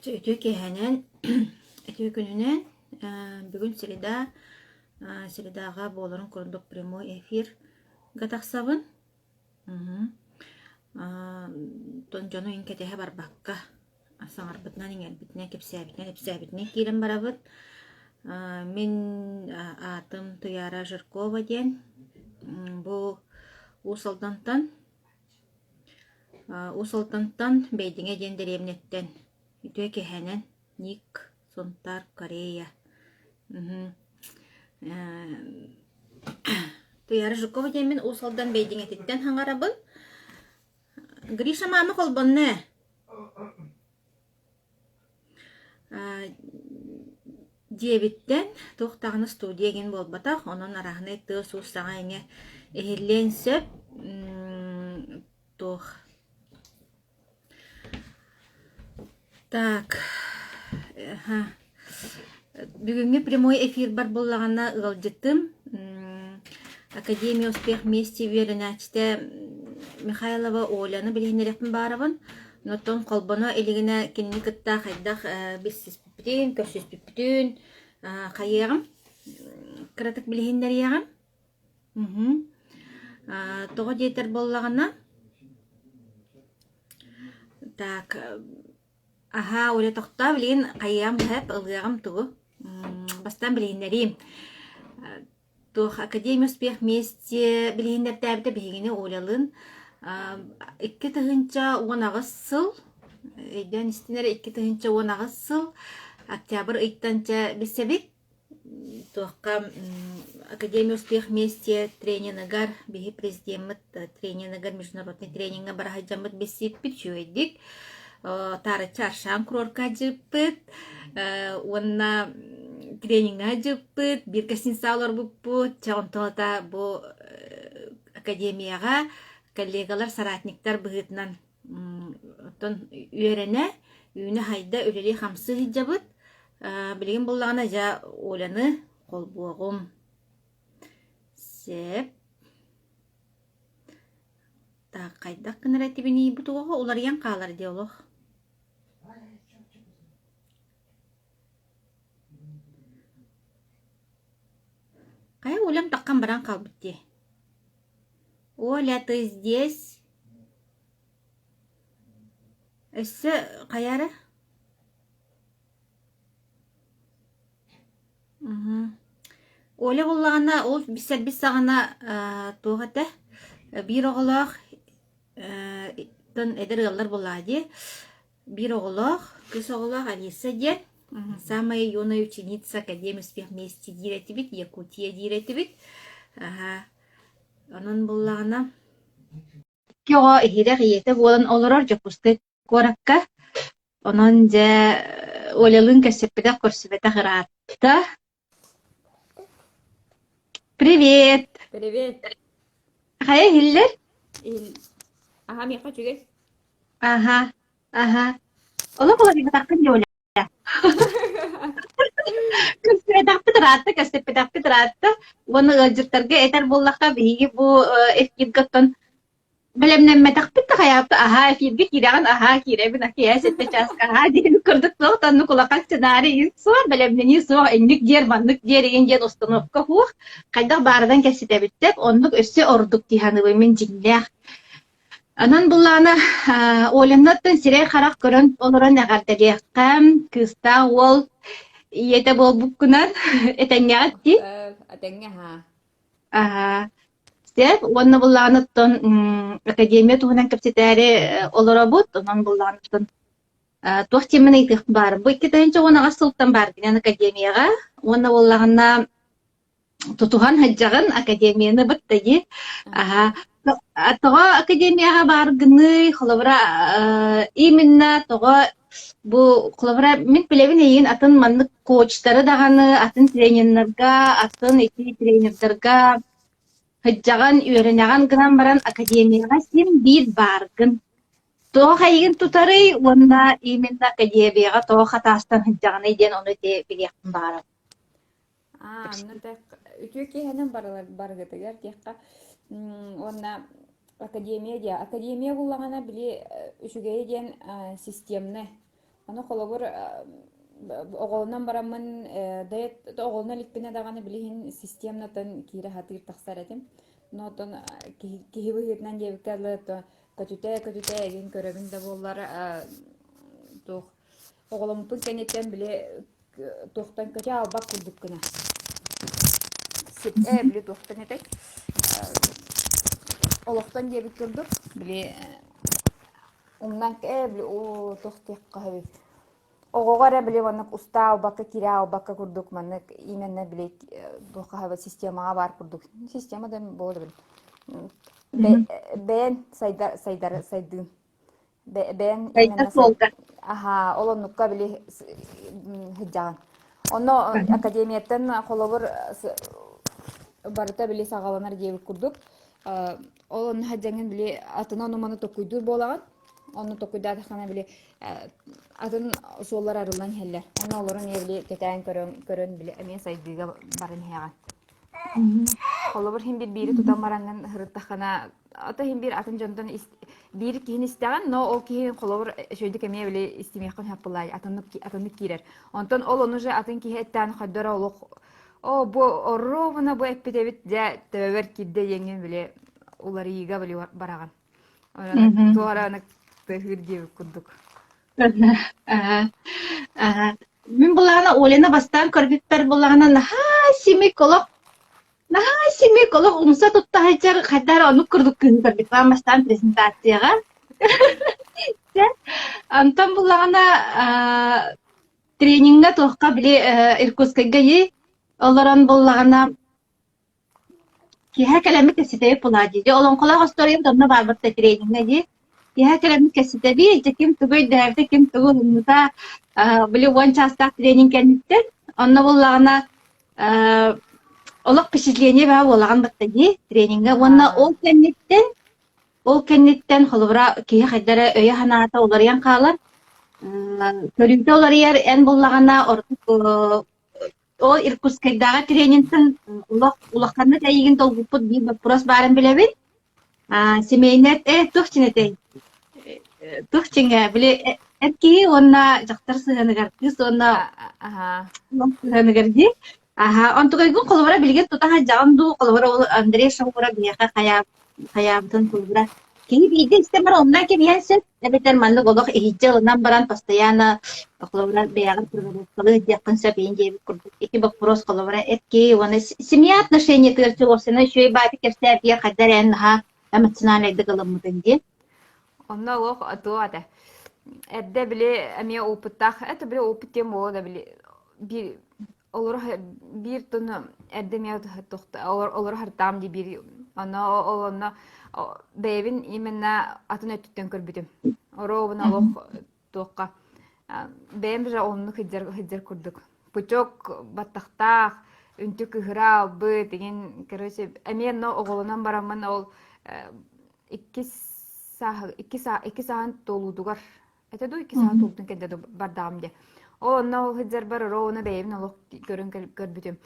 Үтүө киэһэнэн, үтүө күнүнэн. Бүгүн среда, средаҕа буоларын курдук прямой эфирга тахсабын. Дьону иҥ кэтэһэ барбакка саҥарбытынан, иҥэрбитинэн, кэпсээбитинэн, ипсээбитинэн киирэн барабыт. Мин аатым Туйаара Жиркова диэн. Бу Уус Алдантан Уус Алдантан Бэйдиҥэ диэн дэриэбинэттэн үтүө киэһэнэн Ник Сунтаар Корея Туйаара Жукова диэммин Уус Алдан Бэйдиҥэтиттэн хаҥарабын. Гриша маама холбонно ээ. Дьиэбиттэн туох даҕаны студия игин буолбатах, онон арааһынай тыас-уус саҥа-иҥэ иһиллиэн сөп. Туох Так, Бүгүҥҥү прямой эфирбар буоллаҕына ыалдьытым Академия успех вместе үөрэнээччитэ Михайлова Оляны билиһиннэриэхпин баарабын. Оттон холбоно илигинэ кинини кытта хайдах билсиспиппитин, көрсүспүппүтүн хайыаҕым, кыратык билиһиннэриэҕим. Тоҕо диэтэр буоллаҕына, так Аһаа, Оля тохтоо, билигин хайыам быһап, ылыаҕым тугу? Бастаан билиһиннэриим. Туох Академия успех вместе билиһиннэртээбитэ биһигини Олялыын 2018 сыл, өйдөөн истин эрэ 2018 сыл октябрь ыйтан чэ билсэбит. Туохха Академия успех вместе тренингар биһи президеммит тренингар международный тренингэ бара сылдьаммыт билсиппит үчүгэйдик таарыччы Аршан курорка дьыппыт уонна тренингэ дьыппыт биир гостиница олорбуппут чэ онтон ата бу академияҕа коллегалар соратниктар быһыытынан Оттон үөрэнэ, үүнэ-хайда, үлэлии-хамсыы сылдьабыт. Билигин буллаҕына дьэ Оляны холбуоҕум. Сөп. Так, хайдах гынар этибиний бу туоҕа уларыйан хаалар дии олох. Хайа Олям таххан баран хаалбыт дии. Оля, ты здесь? Өссө хайа эрэ? Оля буоллаҕына ол билсэрбит саҕана туох этэ биир оҕолоох эдэр ыаллар буоллаҕа дии. Биир оҕолоох, кыыс оҕолоох Алиса диэн самая юная ученица Академии успех вместе диир этибит, Якутия диир этибит. Онон буоллаҕына Икки оҕо иһирэх ийэтэ буолан олорор Дьокуускай куоракка. Онон дьэ Олялыын кэпсэппэтэх, көрсүбэтэх ыраатта. Привет! Привет. Хайа иһиллэр? Иһил... Аха, миэхэ үчүгэй. Аха, аха. Олох уларыйбатаххын дии Оля. Көрсүбэтэхпит ыраатта, кэпсэппэтэхпит ыраатта. Уонна ыалдьыттарга этэр буоллахха, биһиги бу эфиргэ оттон бэлэмнэммэтэхпит да хайаабыт аһаа эфиргэ киирэҕин аһаа киирэбин киэһэ сэттэ чааска аһаа диэн курдук суох оннук улахан сценарий суох бэлэмнэнии суох инник диэр маннык диэр игин диэн установка суох хайдах баарынан кэпсэтэбиттэр оннук өссө ордук дии саныыбын мин дьиҥнээх Онон былаана Олиннаттан сирэй-харах көрөн олорон эҕэрдэлиэххэ, кыыстаах уол ийэтэ буолбуккунан этэҥҥэҕит дии? Этэҥҥэ аһаа. Аһаа. Сөп. Уонна былааныттан академия туһунан кэпсэтээри олоробут. Онон былааныттан туох тиэмэни ыйытыах баар. Бу 2018 сылтан бааргынан академияҕа уонна буоллаҕына тутуһан сылдьаҕын академияны бытта дии. Аһа. Тоҕо академияҕа бааргыный? Холобура, именно тоҕо бу холобура мин билэбин эйигин атын маннык коучтары даҕаны, атын тренердарга, атын ити тренердарга сылдьаҕын, үөрэнэҕин гынан баран академияҕа син биир бааргын. Тоҕо эйигин тутарый уонна именно академияҕа тоҕо хатаастан сылдьаҕыный диэн ону ити билиэхпин баҕарабын. Аа, онно так үтүө киэһэнэн барылар барыгытыгар диэххэ уонна академия диэ. Академия буллаҕына били үчүгэйэ диэн системнай. Ону холобур оҕолонон бараммын дает оҕолоно иликпинэ даҕаны билигин системнатан киирэ сатыыр тахсар этим. Но оттон киһи, киһи быһыытынан диэбиккэ дылы көтүтэ-көтүтэ эйигин көрөбүн да буоллар туох оҕоломмуппун кэнниттэн били туохтан көтө албат курдук гына э били туохтан этэй олохтон диэбит курдук били умнан э били оо туох диэххэ Оҕоҕо эрэ били маннык устаа албакка, киирэ албакка курдук маннык именно били туохха системаҕа баар курдук. Система да буола да били. Бэйэн сайдар сайдар сайдыын. Бэйэн Сайдар именно суолга. Аха, ол оннукка били сылдьаҕын. Онно академияттан холобур барыта били саҕаланар диэбит курдук. Ол онно сылдьаҥҥын били атын ону-маны токуйдуур буолаҕын. Онно токуйдаатаххына били атын суоллар арыллан иһэллэр. Онно олору эмиэ били кэтээн көрөн, көрөн били эмиэ сайдыыга баран иһэҕин. Холобур, иһин биир биири тутан бараҥҥын сырыттаххына, ото иһин биир атын дьонтон биир киһини истэҕин, но ол киһи холобур үчүгэйдик эмиэ били истимиэххин сөп буоллаа, атыннык атыннык киирэр. Онтон ол ону же атын киһи эттээн хайдара олох о бу оруобуна бу эппит эбит дьэ төбөбөр киирдэ диэҥҥин били уларыйыыга били бараҕын. Туох эрэ тыаһыыр диэбит курдук. Мин булаана Олена бастаан көрбүппэр булаана наһаа симик олох наһаа симик олох умса тутта сылдьар хайдах эрэ оннук курдук кыыһы көрбүт аан бастаан презентацияҕа. Онтон буллаҕына трениҥҥэ туохха били Иркутскайга олорон буллаҕына Киэһэ кэлэммит кэпсэтэбит буолаа дии. Дьэ олоҥхолоох остуоруйабыт онно баарбыт да трениҥҥэ дии. Киэһэ кэлэммит кэпсэтэбит, дьэ ким тугу өйдөөбүтэ, ким тугу ылыммыта, аа, били уон чаастаах тренинг кэнниттэн. Онно буоллаҕына, аа, олох впечатление бөҕө буолаҕын батта дии трениҥҥэ. Уонна Аа, ол кэнниттэн, ол кэнниттэн холобура киһи хайда эрэ өйө-санаата уларыйан хаалар. М, көрүүтэ уларыйар, эн буоллаҕына ордук Ол Иркутскайдааҕы тренинтэн олох улаханнык эйигин долгуппут биир боппуруос баарын билэбин. Аа, семейнэй э туох дьиҥ этэй? Туох дьиҥэ били эр киһи уонна дьахтар сыһыаныгар, кыыс уонна аха. уол сыһыаныгар дии. Аһа, онтукайгын холобура билигин тута сылдьаҕын дуу, холобура ол Андрей Шоура биһиэхэ хайаа хайаабытын холобура киһи биирдэ истэн баран умнан кэбиһиэн сөп эбэтэр маннык олох иһирдьэ ылынан баран постоянно холобура бэйэҕин проработкалыы диэххин сөп иһин диэбит курдук ити боппуруос холобура эр киһи уонна семья отношениетыгар чугасына үчүгэй баайдык кэпсээбитигэр хайда эрэ эн наһаа эмоциональнайдык ылыммытын дии. Онно олох туох этэ. Эрдэ били эмиэ опыттаах, это били опыт диэн буолуо да били биир олоро биир тону эрдэ эмиэ олоро хартаам дии биир онно ол онно бэйэбин именно атын өттүттэн көрбүтүм. Оруобуна олох туохха бэйэм же оннук сылдьар сылдьар курдук. Пучок баттахтаах, үнтү кыһыра албыт, игин короче эмиэ онно оҕолонон бараммын ол иккис сааһы икки сааһын туолуутугар этэ дуу икки сааһын туолуутун кэннэ дуу бардаҕым диэ. Ол онно ол сылдьарбар оруобуна бэйэбин олох көрөн көрбүтүм.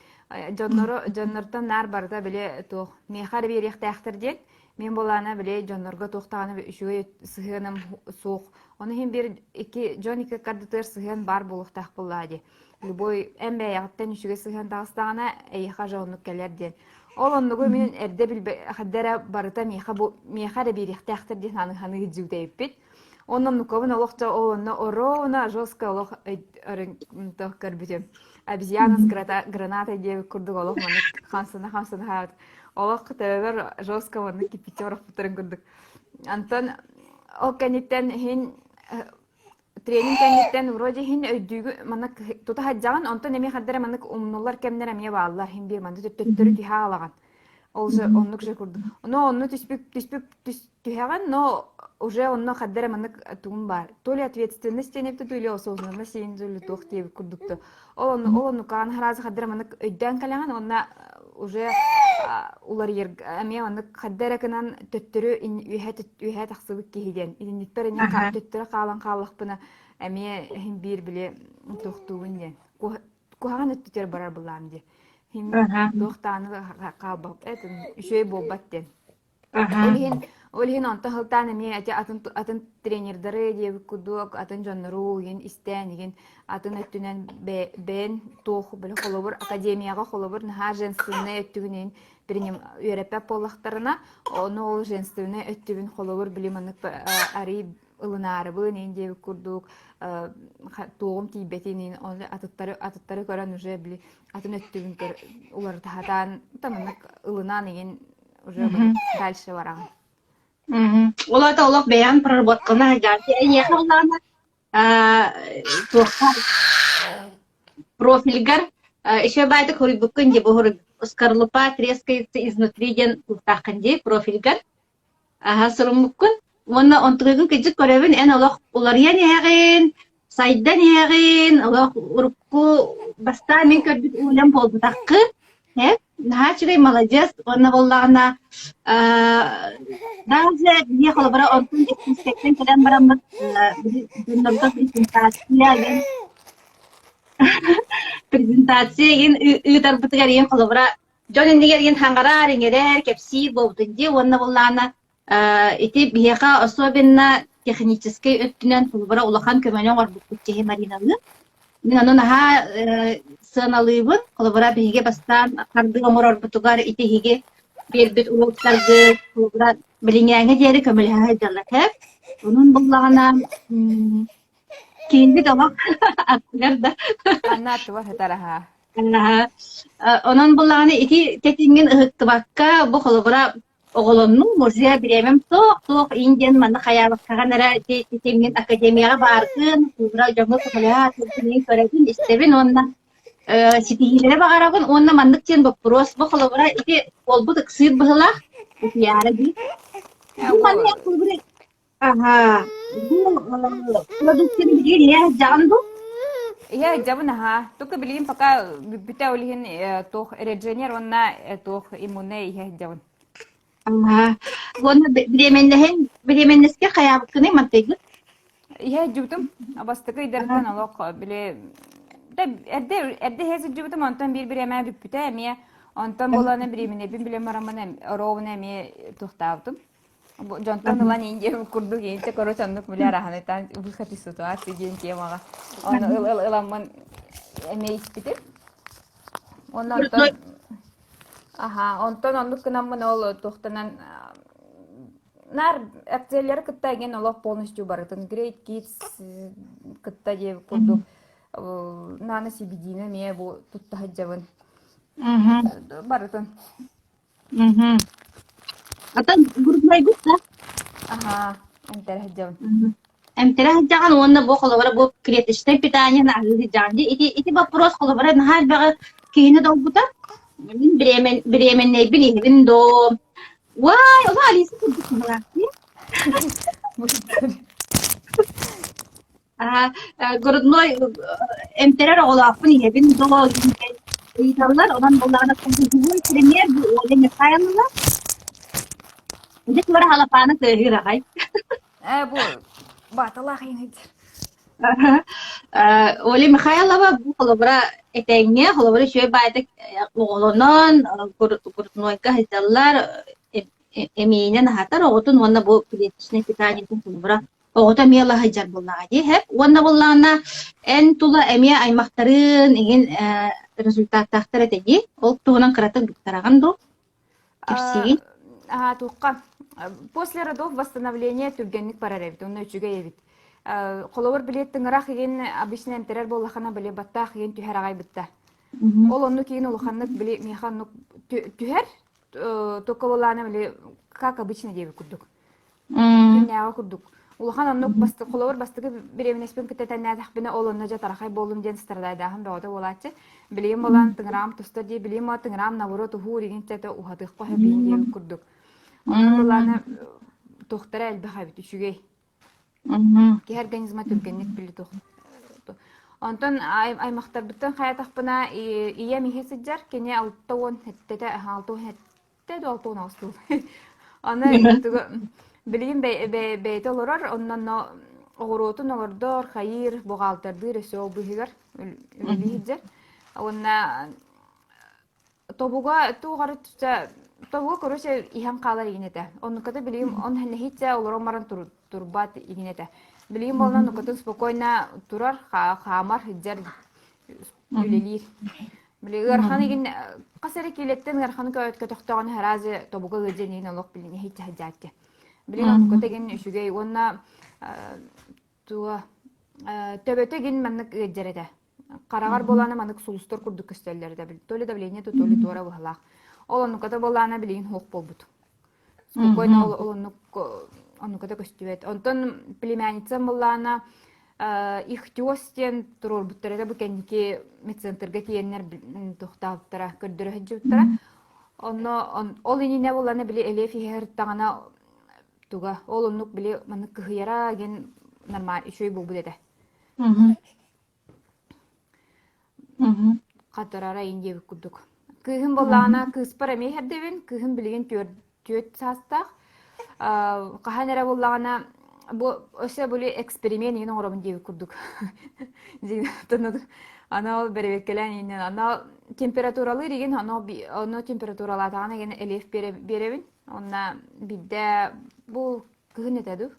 Дьоннору дьоннортон наар барыта били туох миэхэ эрэ биэриэхтээхтэр диэн мин буолаана били дьоннорго туох даҕаны үчүгэй сыһыаным суох. Ону иһин биир икки дьон икки ардытыгар сыһыан баар буолуохтаах буоллаҕа дии. Любой эн бэйэҕиттэн үчүгэй сыһыан таҕыстаҕына эйиэхэ же оннук кэлэр диэн. Ол оннугу мин эрдэ билбэ эрдэ эрэ барыта миэхэ бу миэхэ эрэ биэриэхтээхтэр диэн саныы дьүүтэйиппит. Онно оннуккабын олох ол онно оруобуна жестко олох көрбүтүм. Обезьяна с гранатой диэбит курдук олох маннык хамсана-хамсана хаалбыт. Олох төбөбөр жестко маннык кирпиччэ орохпуттарын курдук. Антон ол кэнниттэн иһин тренинг кэнниттэн вроде иһин өйдүүгү маннык тута сылдьаҕын, онтон эмиэ хардара маннык умнуллар кэмнэр эмиэ бааллар. Иһин биир маннык төттөрү түһэ аалаҕын. Ол же оннук же курдук. Но онно түспүт түспүт түһэҕин, но уже онно хадда эрэ маннык тугум баар. То ли ответственность диэн эбитэ, то ли осознанность диэн то ли туох диэбит курдук Ол онну ол оннукаан хараазы хадда эрэ маннык өйдөөн кэлэҕин уонна уже уларыйар эмиэ маннык хадда эрэ гынан төттөрү үөһэ үөһэ тахсыбыт киһи диэн. Итинникпэр эмиэ төттөрү хаалан хааллахпына эмиэ иһин биир били туохтуубун диэн. Куһаҕан өттүтүгэр барар былаам дии. Иһин туох даҕаны хаалбат, үчүгэй буолбат диэн. Ол иһин. Ол иһин онтон сылтаан эмиэ ити атын атын тренердары диэбит курдук атын дьоннору игин истээн игин атын өттүнэн бэйэн туох били холобур академияҕа холобур наһаа женственнай өттүгүн иһин приним үөрэппэт буоллахтарына ону ол женственнай өттүбүн холобур били маннык арый ылынаарыбын иһин диэбит курдук туоҕум тиийбэтин иһин ону атыттары атыттары көрөн уже били атын өттүбүн уларыта сатаан маннык ылынан игин уже дальше бараҕын. Ол аата олох бэйэҥ проработкалана сылдьаҕын. Эйиэхэ ыллаҕына туохха профильгар еще баайдык хоруйбуккун дии бу скорлупа трескается изнутри диэн куттааххын дии профильгар Аһа, суруммуккун уонна онтукайгын кырдьык көрөбүн, эн олох уларыйан иһэҕин, сайдан иһэҕин, олох урукку бастаан мин көрбүт үлэм буолбатаххын, ээ, наһаа үчүгэй маладьыас уонна буоллаҕына аа даже биһиэхэ холобура онтон иккискэттэн кэлэн бараммыт дьоннорго презентация диэн презентация игин ыытарбытыгар ийэм холобура Дьон иннигэр иин хаҥараар, иҥэрээр, кэпсиир буолбутун дии уонна буоллаҕына ити биһиэхэ особенно техническэй өттүнэн холобура улахан көмөнү оҥорбуппут киһи Мариналыын. Мин ону наһаа сыаналыыбын. Холобура биһиги бастаан хардыы оҥорорбутугар ити иһиги биэрбит уруоктаргыт холобура билиҥээҥҥэ диэри көмөлөһө сылдьаллар һэ. Онон буллаҕына киинбит олох аттыгар да Анна аттыбар сытар аһаа. Онон буллаҕына ити тэтиҥҥин ыһыктыбакка бу холобура оҕолоннуҥ музей бириэмэм суох суох иин диэн манна хайаабаккаҕын эрэ ити тэтиҥҥин академияҕа бааргын холобура дьоҥҥо көмөлөһө сылдьыҥҥын көрөбүн истэбин уонна ситиһиилэри баҕарабын уонна маннык диэн боппуруос бу холобура ити буолбут ыксыыр быһыылаах утуйаара дии бу манна холобура Аһаа, бу продукцияны билигин ийэ сылдьаҕын дуу? Ийэ сылдьабын аһаа. Только билигин пока бүппүтэ ол иһин туох редженер уонна туох иммунная иһэ сылдьабын. Аһаа. Уонна бириэмэннэһин бириэмэннэскэ хайаабыккыный мантыйгыт? Иһэ сылдьыбытым. Бастакы ыйдарыттан олох били да эрдэ эрдэ иһэ сылдьыбытым онтон биир бириэмэ бүппүтэ эмиэ онтон буолан бириэмэнэбин билэн бараммын оруобуна эмиэ туохтаабытым. Дьонтон ылан индия курдук иинтэ короче оннук били араһанытаан выход из ситуации диэн темаҕа ону ыл ыл ыламмын эмиэ испитим. Уонна онтон аха онтон оннук гынаммын ол туохтанан наар акциялары кытта игин олох полностью барытын Great Kids кытта диэбит курдук наана сибидиина эмиэ бу тутта сылдьабын барытын Мгм. Атын груднойгут да? Аһаа, эмтэрэ сылдьабын. Мгм. Эмтэрэ сылдьаҕын уонна бу холобура бу клеточнай питание аһыы сылдьаҕын дии. Ити ити боппуруос холобура наһаа элбэҕи киһини долгутар. Мин бириэмэн бириэмэннэйбин иһибин доо. Уай, ону Алиса курдук быһыылаах дии. Аа, грудной эмтэрэр оҕолоохпун иһэбин доо диэн ыйыталлар. Онон буоллаҕына ключевой пример бу Оля Михайловна. Ити туора халапааны тыаһыыр аҕай. Ээ, бу бааталаах иҥэйдэр. Оля Михайлова бу холобура этэҥҥэ, холобура үчүгэй баайдык оҕолонон, груднойга сылдьаллар, эмиийинэн аһатар оҕотун уонна бу клеточнай питаниетын холобура оҕото эмиэ ыла сылдьар буоллаҕа дии һэп уонна буоллаҕына эн тула эмиэ аймахтарын иҥин результаттаахтар этэ дии ол туһунан кыратык быктараҕын дуу кэпсиигин Аа, туохха после родов восстановление түргэнник барар эбит онно үчүгэй эбит холобур били тыҥырах игин обычно эмтэрэр буоллахына били баттаах игин түһэр аҕай бытта ол оннук игин улаханнык били миэхэ оннук түһэр только буоллаана били как обычно диэбит курдук Күннээҕи курдук. Улахан оннук бастакы холобур бастакы бириэминэспин кытта тэннээтэхпинэ ол онно дьэ тарахай буоллум диэн страдайдааһын бөҕөтө буолааччы. Билигин буолан тыҥыраам туста дии, билигин мо тыҥыраам наоборот уһуур игин тэтэ уһатыахха сөп иһин диэбит курдук. Онон былаана туохтара элбэх эбит үчүгэй. Киһи организма түргэнник били туох Онтон аймахтарбыттан хайатахпына ийэм иһэ сылдьар, кини 67-тэ 67 68 дуу. Аны тугу билигин бэйэтэ олорор, онно оҕуруотун олордор, хайыыр, буҕаалтардыыр өссө ол быыһыгар үлэлии сылдьар. Уонна тобуга туох эрэ түстэ. Того короче иһэн хаалар игин этэ. Оннуката билигин он нэһииччэ олорон баран турбат игин этэ. Билигин буолан оннукатын спокойно турар, хаамар, сылдьар, үлэлиир. Били ыарахан игин хас эрэ киилэттэн ыараханы көтөхтөҕүнэ сразу тобуга ыалдьан игин олох билин нэһииччэ сылдьааччы. Билигин оннуката игин үчүгэй уонна туга төбөтө игин маннык ыалдьар этэ. Хараҕар буолаана маннык сулустар курдук көстөллөр этэ. То ли давление, то ли туора быһалаах. Ол оннуката буоллаана билигин суох буолбут. Спокойно ол, ол оннук оннуката көстүбэт. Онтон племянницам буоллаана ихтиоз диэн туруорбуттар этэ бу кэнники медцентрга тиийэннэр туохтаабыттара, көрдөрө сылдьыбыттара. Онно ол иннинэ буоллаана били Элиэф иһэ туга ол оннук били маннык кыһыйара диэн нормально үчүгэй буолбут этэ. Хатарара иин диэбит курдук. Кыыһым буоллаҕына, кыыспар эмиэ иһэрдэбин. Кыыһым билигин түөрт саастаах. Хаһан эрэ буоллаҕына, бу өссө били эксперимент иин оҥоробун диэбит курдук. Аны ол бэрэбиэркэлээн ииннэн, аны температуралыыр игин, ону температуралаатаҕына игин элиэф биэрэбин. Онно биирдэ бу Кыһын этэ дуу?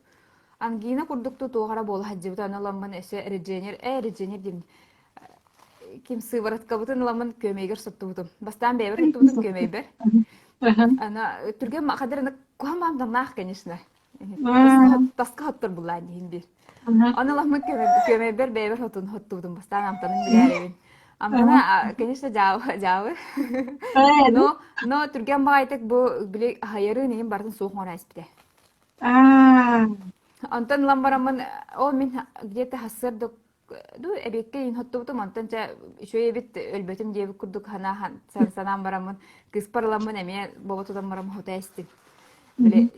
Ангина курдук туох эрэ буола сылдьыбыта, аны ыламмын өссө редженер, ээ редженер диэн ким сывороткабытын ыламмын күөмэйгэр соттубутум. Бастаан бэйэбэр соттубутум күөмэйбэр. Ана түргэн хадыр куһан баамтаннаах, конечно. Таска хоттор буллаан диһин биир. Аны ыламмын күөмэйбэр бэйэбэр хотун хоттубутум. Бастаан амтанын билээрэбин. Амтана, конечно, дьаабы, дьаабы. Но, но түргэн баҕайытык бу били аһайарын иһин барытын суох оҥоро испитэ. Онтон ылан бараммын, ол мин где-то сарсыарда ду эбиэккэ иин хоттубутум, онтон чэ үчүгэй эбит өлбөтүм диэбит курдук санаа санаан бараммын, кыыспар ыламмын эмиэ бобо тутан баран хото эстим. Били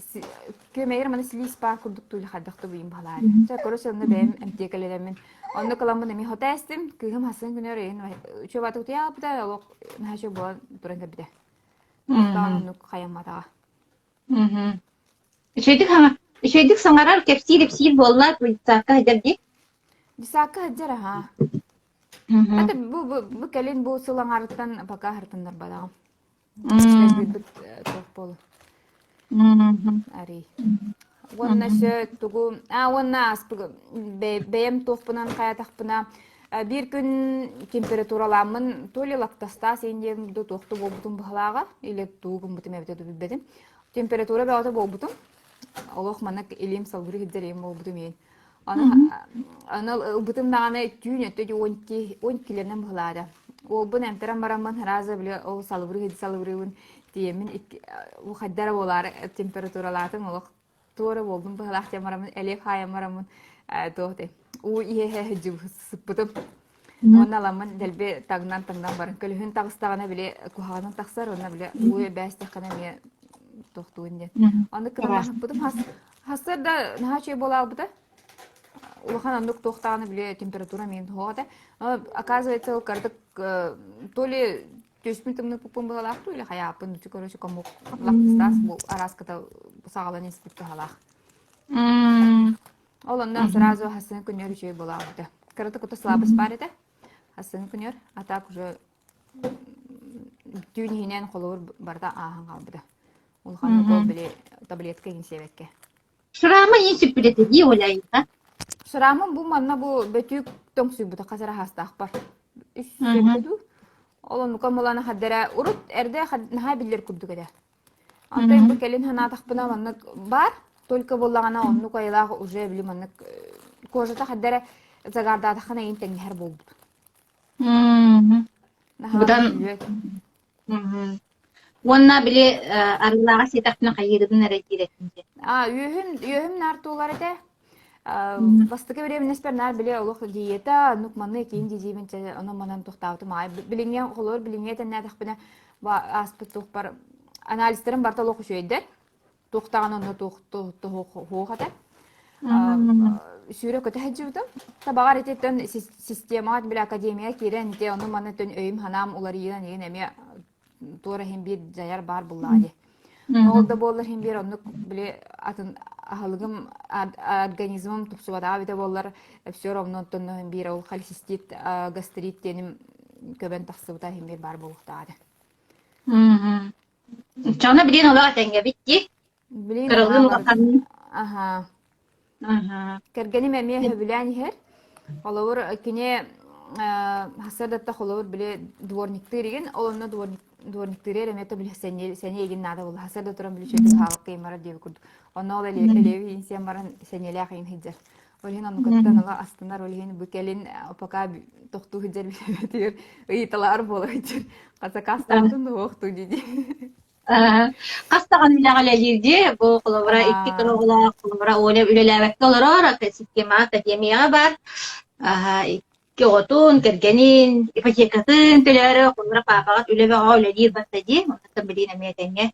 күөмэйэр маны силиис баар курдук туули хайдах да буйун баһалаары. Чэ короче онно бэйэм эмтиэкэлэнэммин онно кыламмын эмиэ хото эстим. Кыыһым хасын күнүөр ыйын үчүгэй баатык утуйаабыта, олох наһаа үчүгэй буолан туран кэлбитэ. Тохтоон оннук хайамматаҕа. Мгм. Үчүгэйдик хаҥа үчүгэйдик саҥарар, кэпсиир-ипсиир буолла, детсадка сылдьар дии? Детсадка сылдьар аһаа. Мгм. Это бу, бу, бу кэлин бу сыл аҥаарыттан пока аһартыннарбатаҕым. М. Өлбүт туох буолу Мгм. арый. Уонна өссө тугу а уонна ааспыт бэйэм туохпунан хайатахпына биир күн температуралааммын то ли лактостаз диэн да туохту буолбутум быһалааҕа или тугу гыммытым эбитэ да билбэтим. Температура бөҕөтө буолбутум. Олох маннык илиим салгыры сылдьар иим буолбутум иин. Аны аны ылбытым даҕаны түүн өттө 12 12-лэринэн быһалаата. Уолбун эмтэрэн бараммын сразу били ол салыбырыы салыбырыыбын тиийэммин хайдара буолаары температуралаатым олох туора буолдум быһалаах диэн бараммын элиэ хаайан бараммын туох дии уу иһэ сыппытым уонна аламмын дэлби таҥнан таҥнан баран көлөһүн таҕыстаҕына били куһаҕанын тахсар уонна били уу эбээстэххинэ эмиэ тохтуун диэн оннук гынан сыппытым хас хастар да наһаа үчүгэй буолаалбыта улахан оннук туохтаҕына били температура миин суох этэ оказывается ол кырдык то ли Түспүн тымныппыппын быһалаах дуу или хайааппын дуу, короче, комок лактыстаас бу арааската саҕалан испит туһалаах. Ол онно сразу хасын күнүөр үчүгэй буолаабыта. Кырата кута слабость баар этэ. Хасын күнүөр, а так уже түүн иһинэн холобур барыта ааһан хаалбыта. Улаханнык ол били таблетка иһин сиэбэккэ. Шрама иин сүппүт этэ дии Оля айыыта. Шрамым бу манна бу бөтүүк тоҥсуйбута хас эрэ хаастаахпар. Үс эбитэ дуу. Ол оннука мулана хаддара урут эрдэ наһаа биллэр курдук этэ. Онтон бу кэлин санаатахпына маннык баар, только буоллаҕына оннук айылаах уже били маннык кожата хаддара загардаатаххына иин тэҥнэһэр буолбут. Наһаа Быдан биллибэт. Мгм. Уонна били арыылааҕа сиэтэхпинэ хайыырыбын эрэ диир этим дии. А, үөһүм, үөһүм наар туолар этэ. Бастакы бириэминэспэр наар били олох диета, оннук манны киин дидиибин чэ онон манан тохтообутум аай. Билиҥҥэ холобур билиҥҥэ этэннээтэхпинэ ааспыт туохпар анализтарым барыта олох үчүгэйдэр. Туох даҕаны онно туох туох этэ. Сүүрэ көтө сылдьыбытым. Табаҕар ититтэн системаҕа били академия киирэн ити ону маны төн өйүм ханаам уларыйынан игин эмиэ туора иһин биир дьайар баар буллаҕа дии. Ол да буоллар иһин биир оннук били атын аһылыгым организмым тупсубатаҕа эбитэ буоллар все равно онтон иһин биир ол холецистит гастрит диэним көбөн тахсыбыта иһин биир баар буолуохтааҕа этэ. Чоно билигин олох этэҥҥэбит дии. Билигин Кыралыын аһаа барытын улаханныын. аһаа. Аһаа. Кэргэним эмиэ сөбүлээн иһэр. Холобур, кини сарсыардатта холобур били дворниктыыр игин, ол онно дворник дворниктыырыгар эмиэ то били сэниэ сэниэ игин наада буолла. Сарсыарда туран били үчүгэйдик хаалыкка барар диэбит курдук. Онно ол элиэби инсиэн баран сэниэлээх игин сылдьар. Ол иһин оннукаттан ыла астынар, ол иһин бу кэлин пока тохтуу сылдьар билэбэтигэр ыйыталаар буола сылдьар. Сакаастаабытын уохтуу дии Хас даҕаны үлэҕэ үлэлиир дии. Бу холобура икки кыра Аа. оҕолоох, холобура Оля үлэлээбэккэ олорор, система академияҕа баар. Икки оҕотун, кэргэнин, ипотекатын төлөөрү, холобура паапаҕыт үлэ бөҕөҕө үлэлиир барда дии. Онтон билигин эмиэ этэҥҥэ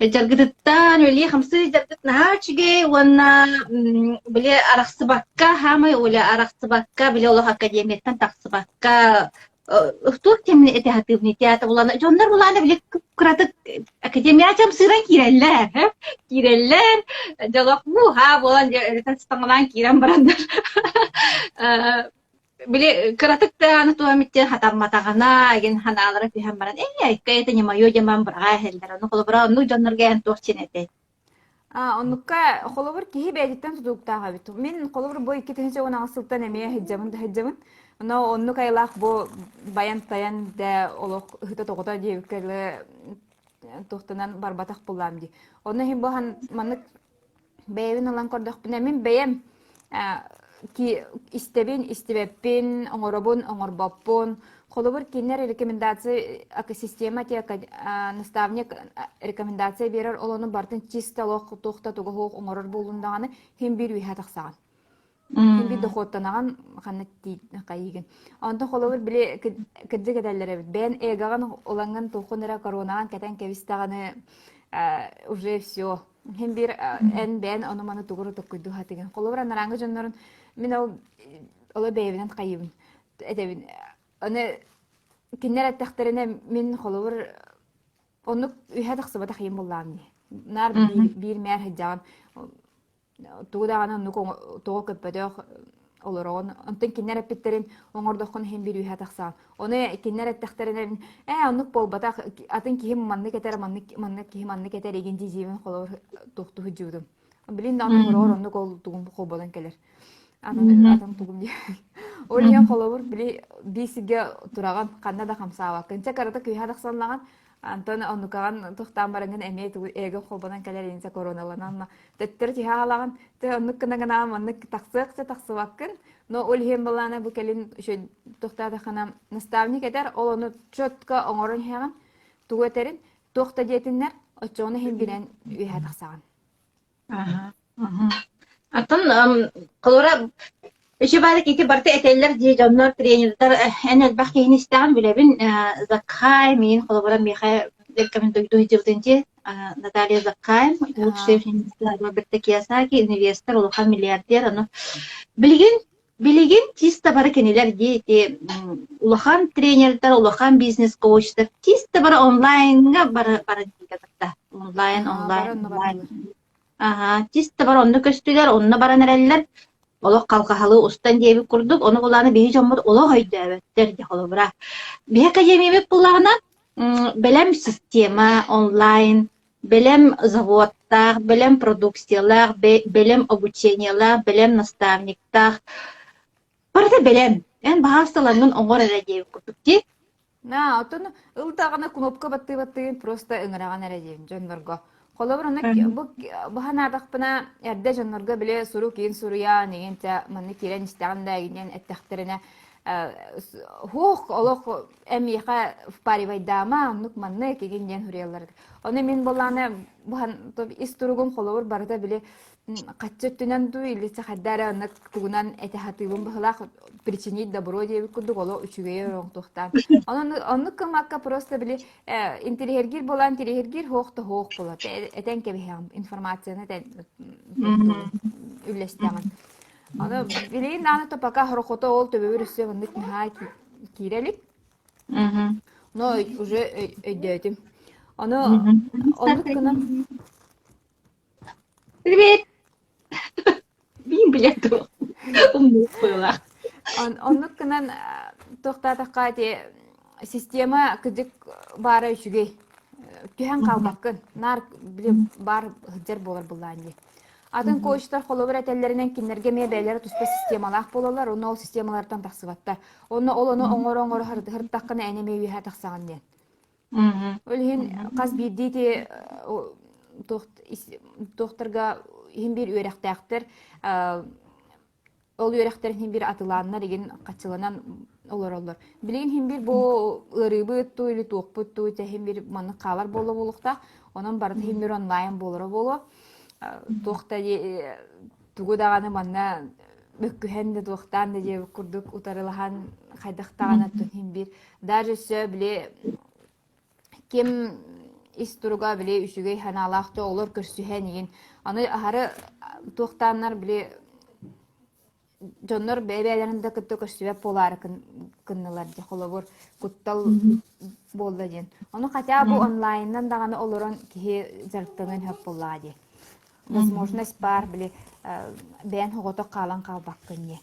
Дьаргытыттан үлэлии-хамсыы дьаргыт наһаа үчүгэй уонна били арахсыбакка, хаамай Оля арахсыбакка, били олох академияттан тахсыбакка туох кэмин этэ сатыыбыный театр булана дьоннор булаана били кыратык академияҕа чамсыыран киирэллэр киирэллэр дьолох мууһаа буолан өрүтэн сытаҥалаан киирэн бараннар били кыратык да аны туох эмит диэн хатамматаҕына игин ханаалара түһэн баран ээ айка это не мое диэн баран быраҕа иһэллэр ону холобура оннук дьоннорго эн туох диэн этэй А, оннукка холобур киһи бэйэтиттэн тутулуктаах эбит. Мин холобур бу 2018 сылтан эмиэ сылдьабын да сылдьабын. Онно оннук айылаах бу баян-тайан да олох ыһыта-тоҕута диэбиккэ дылы туохтанан барбатах буллаам дии. Онно иһин бу маннык Бэйэбин ылан көрдөхпүнэ, мин бэйэм истэбин, истибэппин, оҥоробун, оҥорбоппун. Холобур, кинилэр рекомендация система наставник рекомендация биэрэр, ол ону барытын чисто олох туох да туга суох оҥорор буоллун даҕаны, син биир үөһэ тахсаҕын. Син биир дохуоттанаҕын, ханна хайыыгын. Онтон холобур, били кырдьык этэллэр эбит, бэйэн эгоҕын ылаҥҥын туоххун эрэ коронаҕын кэтэн кэбистэҕини уже все Иһин биир эн бэйэн ону-маны тугу эрэ токкуйдуу сатыыгын. Холобур, анарааҥҥы дьоннорун мин ол оло бэйэбинэн хайыыбын этэбин. Аны кинилэр эттэхтэринэ мин холобур оннук үһэ тахсыбатах ийэм буоллаҕым дии. Наар биир, биир мээр сылдьаҕын тугу даҕаны оннук тоҕо көппөтөх олороҕун. Онтон кинилэр эппиттэрин оҥордоххун иһин биир үһэ тахсаҕын. Ону кинилэр эттэхтэринэ ээ оннук буолбатах атын киһи маннык этэр маннык маннык киһи маннык этэр игин дии холобур туохтуу сылдьыбытым. Билин даҕаны хороҕор оннук ол тугум холбонон кэлэр. Атын атын тугум диye. Ол иһин холобур били биир сиргэ тураҕын ханна да хамсаабаккын. Чэ карата кыыһа тахсаннаҕын Антон оннукаҕын тухтаан бараҥҥын эмиэ тугу эго холбонон кэлэр инсэ короналанан төттөрү түһэ хаалаҕын те оннук гына гына маннык тахсыах да тахсыбаккын но ол иһин былаана бу кэлин тухтаатаххына наставник этэр ол ону четко оҥорон иһэҕин тугу этэрин туох да диэтиннэр оччоҕуна иһин билэн үөһэ тахсаҕын Аха, аха. Атын холобура еще бары ити барыта этэллэр дии дьоннор тренердэр эн элбэх киһини истэҕин билэбин Закхай миин холобура миэхэ рекомендуйду сылдьыбытын дии Наталья Закхайм лучший Роберта Кiyosaki инвестор улахан миллиардер ону билигин билигин чисто бары кинилэр дии ити улахан тренердэр улахан бизнес-коучтар чисто бары онлайҥҥа бары бары кытта онлайн онлайн онлайн Аһаа, чисто бар онно көстүлэр, онно баран эрэллэр. Олох халҕаһалыы устан диэбит курдук, ону булааны биһи дьоммут олох өйдөөбөттөр дии холобура. Биһи академиябыт буллаҕына, бэлэм система онлайн, бэлэм заводтаах, бэлэм продукциялаах, бэлэм обучениелаах, бэлэм наставниктаах. Барыта бэлэм. Эн баһаасталаҥҥын оҥор эрэ диэбит курдук дии. На, оттон ыл даҕаны кнопка баттыы-баттыын просто ыҥыраҕын эрэ диэн дьоннорго. Холобур, онно бу бу санаатахпына, эрдэ дьоннорго били сурук иин суруйаан, игин чэ манна киирэн истэҕин да игин эттэхтэринэ хуох олох эмиэхэ впаривайдаама, оннук маннык игин диэн суруйаллар. Ону мин буоллаҕына бу ис туругум холобур барыта били хаччы өттүнэн дуу или хайда эрэ онно тугунан этэ сатыыбын быһылаах причинить добро диэбит курдук олох үчүгэйи оҥтуохтаан онон оннук гыммакка просто били интириһэргиир буолан интириһэргиир хоох да хоох буолар этэн кэбиһэҕин информацияны этэн үллэстэҕин ону билигин даҕаны то пока хорохото ол төбөбөр өссө оннук наһаа киирэ илик но уже өйдөөтүм ону оннук гынан Привет! Биин билэр дуо? Умнук быылаах. Оннук гынан туохтаатахха ити система кыдьык баара үчүгэй. Түһэн хаалбаккын. Наар били баар сылдьар буолар былаан дии. Атын коучтар холобур этэллэринэн кинилэргэ эмиэ бэйэлэрэ туспа системалаах буолаллар, онно ол системалартан тахсыбаттар. Онно ол ону оҥоро-оҥоро сырыттаххына эн эмиэ үөһэ тахсаҕын диэн. Ол иһин хас биирдии ити туохтарга иһин биир үөрэхтээхтэр ол үөрэхтэрин иһин биир атылааннар игин хаччыланан олороллор. Билигин иһин биир бу ыарыыбыт туу или туохпут туу иһин биир маннык хаалар буолла буолуохтаах. Онон барыта иһин биир онлайн буолара буолуо. Туох да тугу даҕаны манна мөккүһэн да туохтаан да диэбит курдук утарылаһан хайдах даҕаны оттон иһин биир даже өссө били ким ис туруга били үчүгэй санаалаах да олор көрсүһэн игин аны аһары туохтааннар били дьоннор бэйэ-бэйэлэрин да кытта көрсүбэт буолаары кыннылар дьэ холобур куттал буолла диэн ону хотя бы онлайнынан даҕаны олорон киһи дьарыктаныан сөп буоллаҕа дии возможность баар били бэйэн оҕото хаалан хаалбаккын дии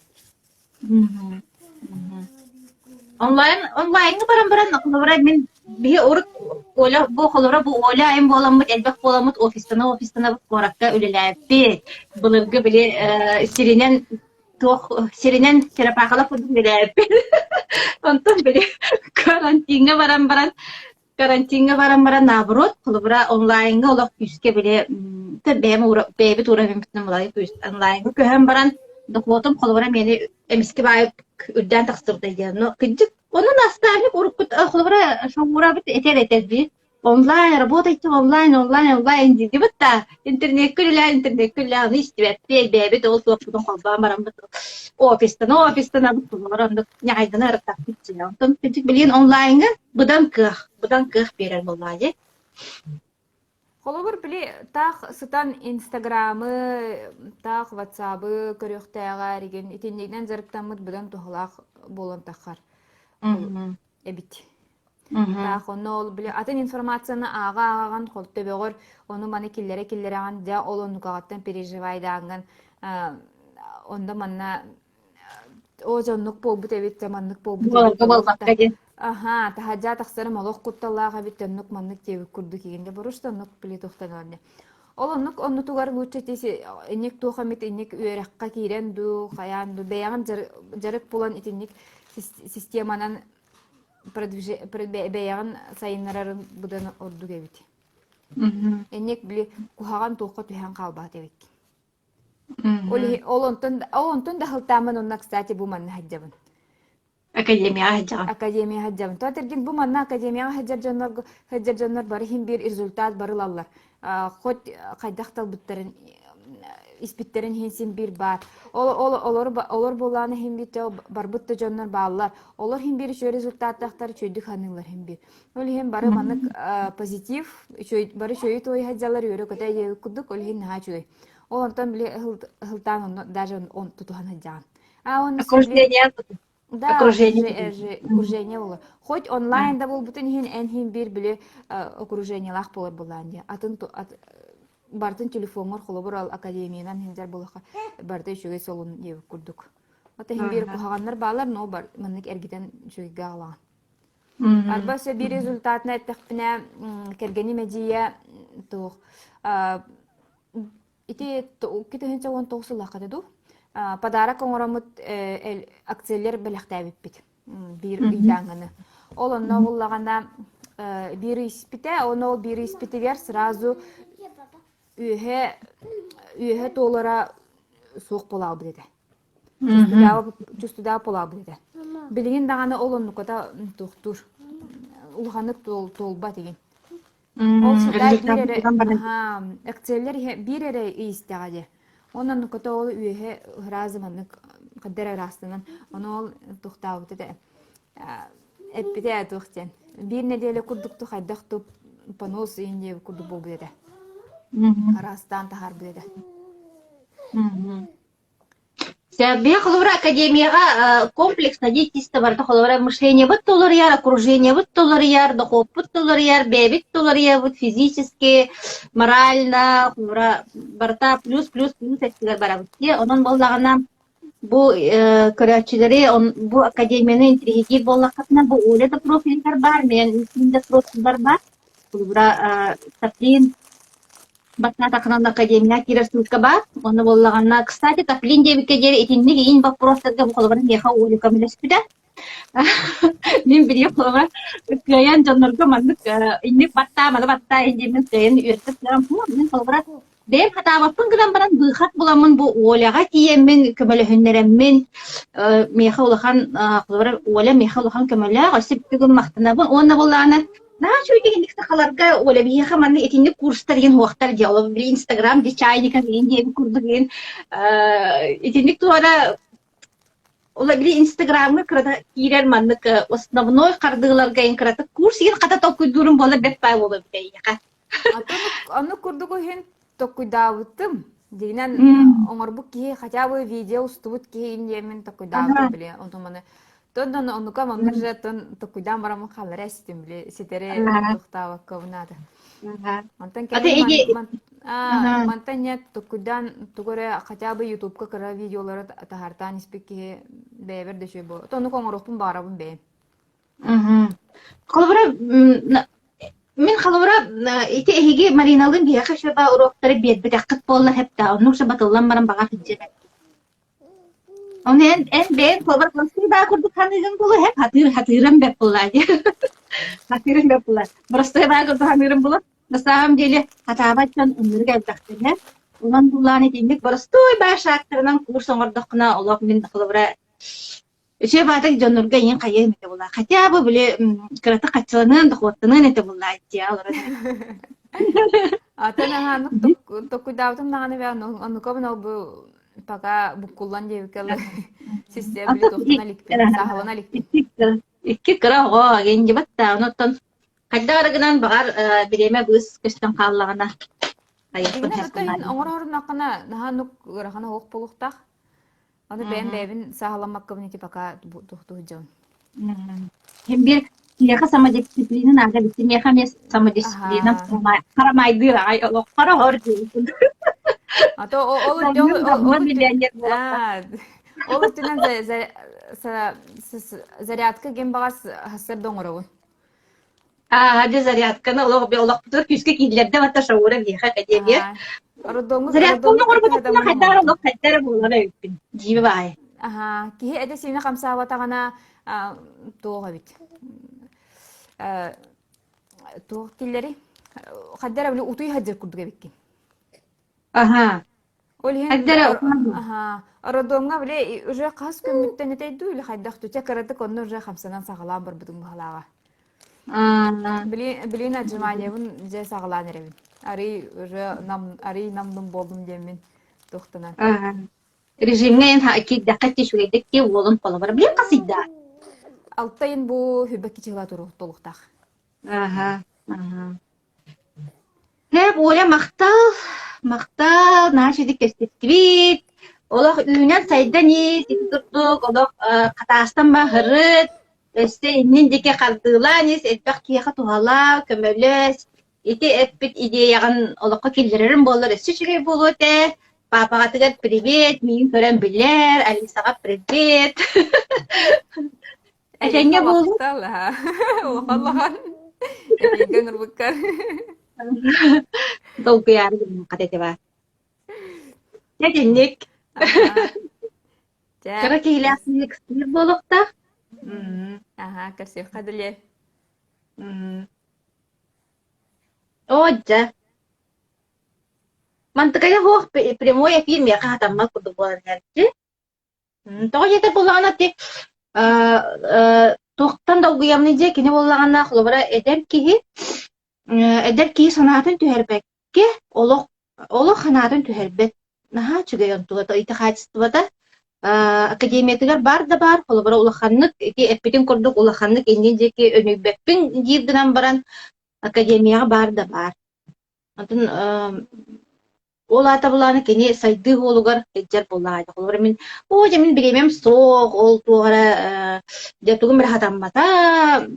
Онлайн онлайҥҥа баран баран холобура мин биһи урут Оля бу холобура бу Оля айым буоламмыт элбэх буоламмыт офистана офистанабыт куоракка үлэлээбиппит. Былыргы били э, сиринэн туох сиринэн черепахалар курдук үлэлээбиппит. Онтон били карантиҥҥа баран баран Карантиҥҥа баран баран наоборот, холобура, онлайҥҥа олох күүскэ били бэйэм бэйэбит уровеньбытынан былай күүс онлайҥҥа көһөн баран дохуотум холобура миэнэ эмискэ баайы үрдээн тахсыбыта диэн. Но кырдьык онон наставник уруккут холобура шоуурабыт этэр этэр дии. Онлайн работайте онлайн онлайн онлайн диибит да интернеккэ үлэлээн интернеккэ үлэлээн ону истибэппит бэйэбит ол суохпутун холбоон бараммыт офистана офистанабыт холобура оннук ньаҕайдана ырыттахпыт дии. Онтон кырдьык билигин онлайҥҥа Быдан кыах, быдан кыах биэрэр буоллаҕа дии. Холобур, били таах сытан Инстаграмы, таах Ватсабы көрүөхтээҕэр игин итиннигинэн дьарыктаммыт быдан туһалаах буолан таххар эбит. Таах онно ол били атын информацияны ааҕа-ааҕаҕын хол төбөҕөр ону маны киллэрэ-киллэрэҕин дьэ ол оннукаҕыттан переживайдааҥҥын онно манна Оо, дьэ оннук буолбут эбит, дьэ маннык буолбут эбит, Буоларга олох да буолбакка диэн. Аһаа, таһырдьа тахсарым олох кутталлаах эбит, оннук маннык диэбит курдук игин дьэ боруш да оннук били туохтан ылан Ол оннук оннутугар лучше ити инник туох эмит инник үөрэххэ киирэн дуу, хайаан дуу, бэйэҕин дьарык булан итинник системанан бэйэҕин сайыннарарын быдан ордук эбит. Инник били куһаҕан туохха түһэн хаалбат эбиккин. Ол иһин ол онтон ол онтон да сылтааммын онно, кстати, бу манна сылдьабын. Академияҕа сылдьаҕын. Академияҕа сылдьабын. То этэргин бу манна академияҕа сылдьар дьоннор сылдьар дьоннор бары иһин биир результат бары ылаллар. Хоть хайдах талбыттарын испиттэрин иһин син биир баар. Ол ол олор олор буолаан иһин биир барбыт да дьоннор бааллар. Олор иһин биир үчүгэй результаттаахтар үчүгэйдик саныыллар иһин биир. Ол иһин бары маннык позитив, үчүгэй бары үчүгэйи туойа сылдьаллар, үөрэ-көтө диэбит курдук, ол иһин наһаа үчүгэй. Ол онтон били ыһылтаан онно даже он тутуһан сылдьаҕын. А он Окружение да, окружение окружение буолар. Хоть онлайн да буолбутун иһин эн иһин биир били окружениелаах буолар буолаан дии. Атын бартын телефоҥҥор холобур ал академиянан сылдьар буоллахха барыта үчүгэй солун диэбит курдук. Вот иһин биир куһаҕаннар баалар, но бар маннык эргитэн үчүгэйгэ аҕалаҕын. Арба өссө биир результатына эттэхпинэ, кэргэним эдьиийэ туох ити 2019 сыллаахха дуу подарок оҥороммут акциялар бэлэхтээбиппит биир ыйдааҥҥыны. Ол онно буллаҕына биир испитэ, ону ол биир испитигэр сразу үөһэ үөһэ туолара суох буолаабыт этэ. Чувствудаабы буолаабыт этэ. Билигин даҕаны ол оннуката туохтуур. Улаханнык туолбат игин. Ол считай биир эрэ акциялар биир эрэ истэҕэ дии. Онон оннуката ол үөһэ ыраазы маннык хаддар ыраастанан ону ол туохтаабыт этэ эппитэ туох диэн биир нэдиэлэ курдук ту хайдах туп понос иин диэбит курдук буолбут этэ. Араастаан таһаарбыт этэ. Биһи холобура академияҕа комплексно деятельство барыта холобура мышлениебыт да уларыйар, окружениебыт да уларыйар, дохуоппут да уларыйар, бэйэбит да уларыйабыт физически, морально, холобура барыта плюс плюс плюс өттүгэр барабыт дии. Онон буоллаҕына бу көрөөччүлэри бу академияны интириэһиргиир буоллаххытына бу Оля да профилигар баар, мин да профилбар баар. Холобура, Таплин баттаатаххына академия киирэр ссылка баар. Онно буоллаҕына, кстати, Таплин диэбиккэ диэри итинник иин боппуруостарга бу холобура миэхэ Оля көмөлөспүтэ. Мин билиэм холобура кыайан дьоннорго маннык инник баттаа, маны баттаа диэммин кыайан үөрэтэ сылдьарым. Мин холобура Бэйэм хатаабаппын гынан баран быыхат буламмын бу Оляҕа тиийэммин көмөлөһүннэрэммин э, миэхэ улахан холобура Оля миэхэ улахан көмөлөөх өссө бүгүн махтанабын уонна буоллаҕына наһаа үчүгэй итинник сахаларга Оля биһиэхэ манна итинник курстар диэн уохтар дии ол били Инстаграм ди чайника диэн диэбит курдук диэн итинник туора ол били Инстаграмҥа кырата киирэр маннык основной хардыыларга ин кыратык курс иһин хата толкуйдуурум буола бэрт баай буолуо эбит эйиэхэ. Оннук курдук иһин токкуйдаабытым. Дьиҥинэн оҥорбут киһи хотя бы видео устубут киһи диэммин токкуйдаабытым били онтон маны тон оннука маннык же тон токкуйдаан бараммын хааллара эстим били ситэри тохтообокко наада. Онтон кэлин мантан нет токкуйдаан тугу эрэ хотя бы ютубка кыра видеолары таһаартаан испит киһи бэйэбэр да үчүгэй буолуо. Оннук оҥоруохпун баҕарабын бэйэм. Холобура, мин холобура ити эһиги Мариналыын биһиэхэ шеба уруоктары биэрбэтэххит буоллар хэптэ оннук батыллан баран баҕар сылдьар Ону эн эн бэйэҥ холобура простой баа курдук саныыгын буолуо һэп хатыыр хатыырам бэрт буоллаа дии хатыырым бэрт буоллаа простой баа курдук саныырым буолуо на самом деле хатаабат дьон ынырык элбэхтэрэ онон буллаан итинник боростуой баа шаактарынан курс оҥордоххуна олох мин холобура Үчүгэй баатык дьоннорго эйиҥ хайыам этэ буолла. Хотя бы били кыратык хаччыланыан, дохуоттаныан этэ буолла дии олорон. Атын аһааннык токкуйдаабытым даҕаны бээ оннукабын ол бу пока буккуллан диэбиккэ систиэ били туохтан иликпин сааһылана иликпин. Икки кыра оҕо гендибат да онуттан хайдах эрэ гынан баҕар бириэмэ быыс көстөн хааллаҕына айыахпын оҥорорунаххына наһаа нук ыарахана оһох буолуохтаах. Ону бэйэм бэйэбин сааһыламмаккабын ити пока туһдьабын. Һин биир киһиэхэ самодисциплина наада эбит. Миэхэ эмиэ самодисциплина харамайдыыр аҕай олоххор оһор диэбитин. А то ол ол өттүнэн зарядка ким баҕас хассар да оҥоробун. Аа, дьэ зарядканы олох олохпутугар күүскэ кииллэрдэ батта шаура биэхэ академия. Зарядканы оҥорботохпуна хайдах эрэ олох хайда эрэ буолара эбиппин. Дьиибэ баайы. Аха, киһи этэ-сиинэ хамсаабатаҕына туох эбит. Туох дииллэрий? Хайда эрэ били утуй сылдьар курдук эбиккин. Аха. Ол иһин Хайда эрэ аха, роддомҥа били уже хас күммүттэн этэй дуу или хайдах тутя кыратык онно уже хамсанан саҕалаан барбытым быһалааҕа. Били билин отжиманиябын дьэ саҕалаан эрэбин. Арый уже нам арый намнум буоллум диэммин туохтанан. Режимҥэ эн киирдэххэ үчүгэйдик ки уолун холобура билин хасыйда. Алтайын бу хүбэкки чыла толуктаах. Аха, аха. Һээп, Оля, махтал, махтал, наһаа үчүгэй кэпсэттибит. Олох үүнэн-сайдан ис, ити курдук олох хатаастан баһырыт, өссө иннин диэки хардыылаан ис, элбэх киһиэхэ туһалаа, көмөлөс. Ити эппит идеяҕын олоххо киллэрэрим буоллар өссө үчүгэй буолуо этэ. Паапаҕатыгар привет, миигин көрөн билэр, Алисаҕа привет. Этэҥҥэ буолуу. Махтал, улахан улахан. Эпииргэ ыҥырбыккар. Долгуйаары гыммакка этэ баар. Итинник. Кыра киһилээх киһи буолуохтаах. Аха, көрсүөххэ дылы. Оо, дьэ. Мантыкайа суох прямой эфир миэхэ хатаммат курдук буолан иһэрчи. Тоҕо диэтэр буоллаҕына ти туохтан долгуйамный дьэ кини буоллаҕына холобура эдэр киһи эдэр киһи санаатын түһэрбэккэ олох олох санаатын түһэрбэт наһаа үчүгэй онтугата ити хаачыстыбата академиятыгар баар да баар холобура улаханнык ити эппитин курдук улаханнык иннин диэки өнүйбэппин диир гынан баран академияҕа баар да баар онтон Ол аата былаана кини сайдыы суолугар сылдьар буоллаҕа. Холобура мин оо дьэ мин бириэмэм суох, ол туох эрэ э, дьэ тугум эрэ хатаммата,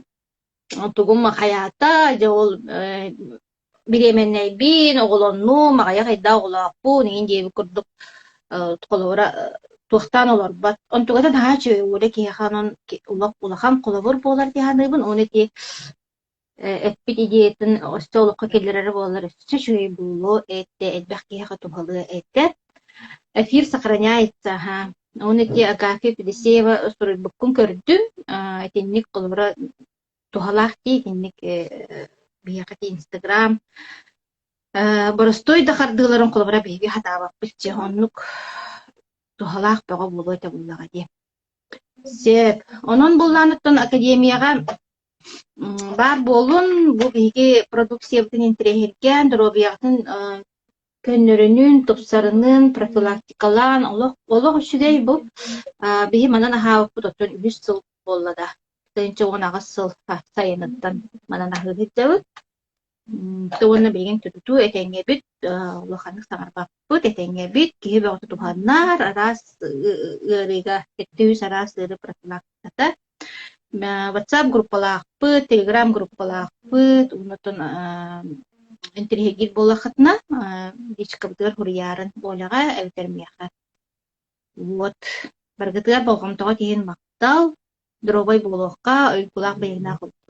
тугум хайаата, дьэ ол э, бириэмэннэйбин, оҕолоннум, аҕыйах ыйдаах оҕолоохпун игин диэбит курдук э, холобура туохтаан олорбот. Онтугата наһаа үчүгэй уола киһиэхэ онон улахан холобур буолар дии саныыбын. Уонна ити Эппит идеятын өссө олоххо киллэрэрэ буоллар өссө үчүгэй буолуо этэ, элбэх киһиэхэ туһалыа этэ. Эфир сохраняется, аһаа. Уонна ити Агафья Федосеева суруйбуккун көрдүм. Итинник холобура туһалаах дии итинник биһиэхэ ити Инстаграм боростуой да хардыыларын холобура биһиги хатаабаппыт дьэ оннук туһалаах бөҕө буолуо этэ буоллаҕа дии. Сөп. Онон буллааныттан академияҕа баар буолун, бу биһиги продукциябытын интэриэһиргээн, доруобуйаҕытын көннөрүнүн, тупсарынын, профилактикалаан олох олох үчүгэй бу. Биһи манан аһаабыппыт оттон үһүс сыл буолла да. 18 сыл сайыныттан манан аһыы сылдьабыт. Уонна билигин тутуу этэҥҥэбит, улаханнык саҥарбаппыт, этэҥҥэбит, киһи бөҕөтө туһаннар, араас ыарыыга 700 араас ыарыы профилактиката. WhatsApp группалаахпыт, Telegram группалаахпыт, онтон интэриэһиргиир буоллаххытына, личкабытыгар суруйаарын Оляҕа эбэтэр миэхэ. Вот. Барыгытыгар болҕомтоҕо тиийэн махтал, доруобай буолуохха, уйгулаах бэйэҥнээх олох.